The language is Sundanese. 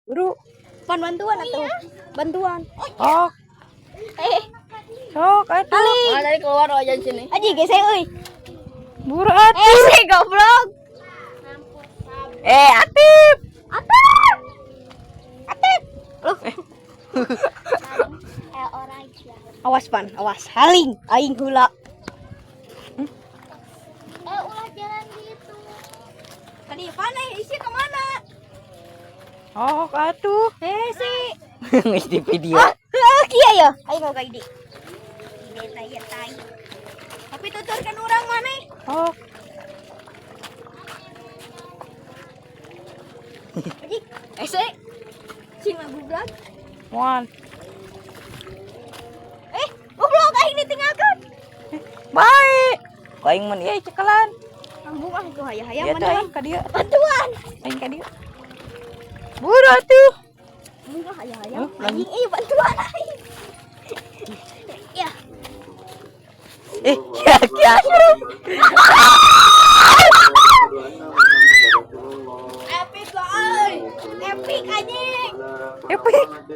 Buru. Pan bantuan atuh. Bantuan. Sok, Eh, sok atuh. Ali. Ah, tadi keluar oh jangan sini. Aji gesek euy. Buru atuh. Eh, si goblok. Eh, Atip. Atep. Atip. Loh. Awas pan, awas. Haling, aing heula. Eh, ulah jalan gitu. Tadi pan eh isi kemana? Sok atuh. Eh, si. Geus di video. Ah, heuh kieu ya. Aing mau ide. Ide tai ya tai. Tapi tuturkan urang maneh. Sok. Aji, eh si. Sing goblok. Moal. Eh, goblok aing ditinggalkeun. Baik. Ku aing mun ieu cekelan. Ambung ah ku hayang-hayang Ya tuh bantuan. aing ka dieu. Bantuan. Aing ka dieu. Buru atuh. Ambung ah hayang-hayang. Oh, lanjut. Anjing ih bantuan aing. Ya. Eh, ya ya. Epic euy. Epic anjing. Epic.